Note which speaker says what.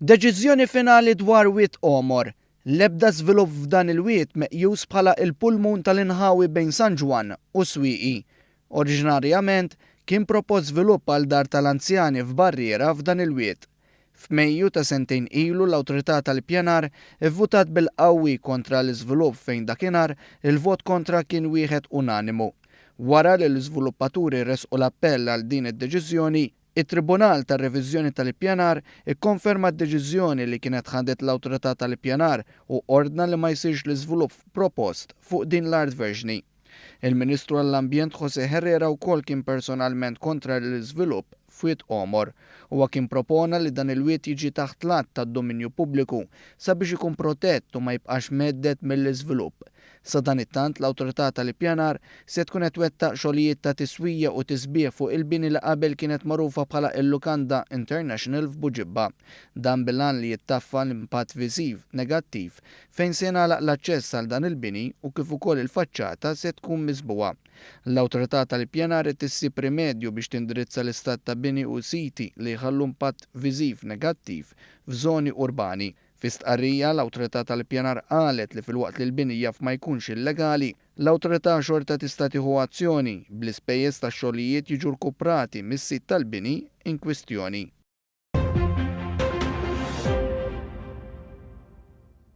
Speaker 1: Deċiżjoni finali dwar Wied Għomor. L-ebda żvilupp f'dan il-wied meqjus bħala il-pulmun tal-inħawi bejn San Ġwann u Swieqi. Oriġinarjament kien propost żvilupp għal dar tal-anzjani f'barriera f'dan il-wied. F'Mejju ta' sentejn ilu l-Awtorità tal-Ippjanar ivvutat bil-qawwi kontra l-iżvilupp fejn dakinhar il-vot kontra kien wieħed unanimu. Wara li l-iżviluppaturi ressqu l-appell għal din id-deċiżjoni, it-Tribunal tar-Reviżjoni tal-Ippjanar ikkonferma d-deċiżjoni li kienet ħadet l-Awtorità tal-Ippjanar u ordna li ma jsirx l-iżvilupp propost fuq din l-art verġni. Il-Ministru għall-Ambjent José Herrera wkoll kien personalment kontra l-iżvilupp f'Wied Għomor. Huwa kien propona li dan il-wied jiġi taħt l-att tad-dominju pubbliku sabiex ikun protett u ma jibqax mhedded mill-iżvilupp. Sadanittant, l-Awtorità tal-Ippjanar se tkun qed twettaq xogħlijiet ta' tiswija u tisbiħ fuq il-bini li qabel kienet magħrufa bħala il-Lukanda International f'Buġibba. Dan bil-għan li jittaffa l-impatt viżiv negattiv fejn se jingħalaq l-aċċess għal dan il-bini u kif ukoll il-faċċata se tkun miżbugħa. L-Awtorità tal-Ippjanar qed issib rimedju biex tindirizza l-istat ta' bini u siti li jħallu impatt viżiv negattiv f'żoni urbani. Fi stqarrija, l-Awtorità tal-Ippjanar qalet li filwaqt li l-bini jaf ma jkunx illegali, l-awtorità xorta tista' tieħu azzjoni, bl-ispejjeż tax-xogħlijiet jiġu rkuprati mis-sid tal-bini in kwistjoni.